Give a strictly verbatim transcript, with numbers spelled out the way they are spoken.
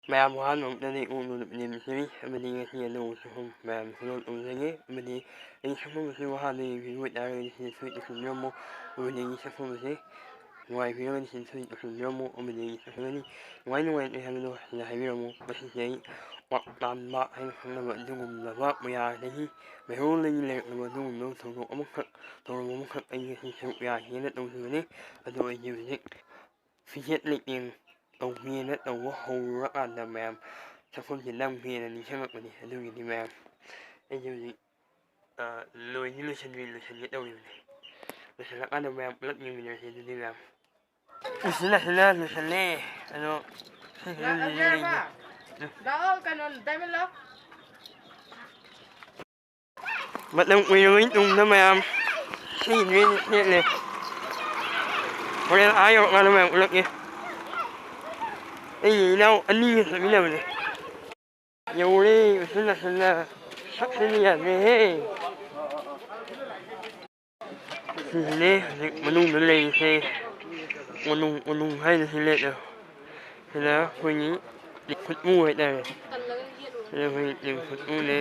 ꯃꯌꯥꯝꯕꯨ ꯑꯍꯥꯟꯕ ꯃꯛꯇꯗ ꯏꯀꯣꯛ ꯅꯣꯛꯅ ꯄꯨꯅꯦꯝ ꯁꯤꯔꯤ ꯑꯃꯗꯤ ꯉꯁꯤ ꯑꯅꯧꯕ ꯁꯛꯐꯝ ꯃꯌꯥꯝ ꯁꯛꯐꯝ ꯇꯧꯖꯒꯦ꯫ ꯑꯃꯗꯤ ꯑꯩꯒꯤ ꯁꯛꯐꯝ ꯑꯁꯤ ꯋꯥꯍꯥꯟꯗ ꯌꯦꯡꯕꯤꯕ ꯑꯣꯏꯇꯥꯔꯒꯗꯤ ꯁꯤꯗ ꯁꯣꯏꯗꯅ ꯈꯪꯕꯤꯔꯝꯃꯣ꯫ ꯑꯃꯗꯤ ꯑꯩꯒꯤ ꯁꯛꯐꯝ ꯑꯁꯤ ꯅꯨꯡꯉꯥꯏꯕꯤꯔꯒꯗꯤ ꯁꯤꯗ ꯁꯣꯏꯗꯅ ꯈꯪꯕꯤꯔꯝꯃꯣ꯫ ꯑꯃꯗꯤ ꯑꯩꯒꯤ ꯁꯛꯐꯝ ꯑꯁꯤ ꯅꯨꯡꯉꯥꯏ ꯅꯨꯡꯉꯥꯏꯇꯦ ꯍꯥꯏꯕꯗꯣ ꯁꯤꯗ ꯍꯥꯏꯕꯤꯔꯝꯃꯣ꯫ ꯃꯁꯤꯁꯦ ꯑꯩ ꯀ꯭ꯋꯥꯛ ꯇꯥꯟꯕ ꯍꯥꯏꯅ ꯈꯪꯅꯕ ꯑꯗꯨꯒꯨꯝꯂꯕ ꯃꯌꯥꯗꯒꯤ ꯃꯩꯍꯧꯔꯣꯟꯗꯒꯤ ꯂꯩꯔꯛꯂꯕ ꯑꯗꯨꯒꯨꯝꯂꯕ ꯊꯧꯗꯣꯛ ꯑꯃꯈꯛ ꯊꯧꯔꯝ ꯑꯃꯈꯛ ꯑꯩ ꯉꯁꯤ ꯁꯔꯨꯛ ꯌꯥꯒꯦꯅ ꯇꯧꯖꯕꯅꯤ꯫ ꯑꯗꯣ ꯑꯩꯗꯤ ꯍꯧꯖꯤꯛ ꯐꯤꯖꯦꯠ ꯂꯩꯇꯦꯡ ꯇꯧꯒꯦꯅ ꯇꯧꯕ ꯍꯧꯔꯀꯥꯟꯗ ꯃꯌꯥꯝ ꯁꯛꯐꯝꯁꯦ ꯅꯝꯒꯦꯅ ꯅꯤꯡꯁꯤꯡꯉꯛꯄꯅꯤ꯫ ꯑꯗꯨꯒꯤꯗꯤ ꯃꯌꯥꯝ ꯑꯩꯁꯦ ꯍꯧꯖꯤꯛ, ꯑ, ꯂꯣꯏꯗꯤ ꯂꯣꯏꯁꯤꯟꯗ꯭ꯔꯤ, ꯂꯣꯏꯁꯤꯟꯒꯦ ꯇꯧꯔꯤꯕꯅꯤ꯫ ꯂꯣꯏꯁꯤꯜꯂꯀꯥꯟꯗ ꯃꯌꯥꯝ ꯄꯨꯂꯞ ꯌꯦꯡꯃꯤꯟꯅꯔꯁꯦ ꯑꯗꯨꯗꯤ ꯃꯌꯥꯝ꯫ ꯂꯣꯏꯁꯤꯜꯂꯦ, ꯂꯣꯏꯁꯤꯜꯂꯦ, ꯂꯣꯏꯁꯤꯜꯂꯦ꯫ ꯑꯗꯣ ꯁꯤ ꯂꯥꯛꯑꯣ, ꯀꯩꯅꯣ, ꯗꯥꯏꯃꯟ ꯂꯥꯛꯑꯣ꯫ ꯃꯇꯝ ꯀꯨꯏꯔꯕꯒꯤ ꯇꯨꯡꯗ ꯃꯌꯥꯝ ꯁꯤꯗ꯭ꯔꯦꯅ ꯁꯦꯠꯂꯦ꯫ ꯍꯣꯔꯦꯟ ꯑꯥ ꯌꯧꯔꯀꯥꯟꯗ ꯃꯌꯥꯝ ꯎꯠꯂꯛꯀꯦ꯫ ꯑꯩꯒꯤ ꯏꯅꯥꯎ ꯑꯅꯤꯒ ꯆꯠꯃꯤꯟꯅꯕꯅꯦ꯫ ꯌꯧꯔꯦ, ꯎꯆꯤꯟ ꯅꯥꯆꯤꯟꯅ꯫ ꯁꯛꯁꯤꯗꯤ ꯌꯥꯗ꯭ꯔꯦꯍꯦ꯫ ꯁꯤꯁꯤꯅꯦ ꯍꯧꯖꯤꯛ ꯃꯅꯨꯡꯗ ꯂꯩꯔꯤꯁꯦ꯫ ꯀꯣꯅꯨꯡ, ꯀꯣꯅꯨꯡ ꯍꯥꯏꯅ ꯁꯤ ꯂꯩꯔꯦ꯫ ꯁꯤꯗ ꯑꯩꯈꯣꯏꯒꯤ ꯂꯤꯡꯈꯨꯠꯃꯨ ꯍꯥꯏꯇꯥꯔꯦ꯫ ꯁꯤꯗ ꯑꯩꯈꯣꯏ ꯂꯤꯡꯈꯨꯠꯃꯨꯅꯦ꯫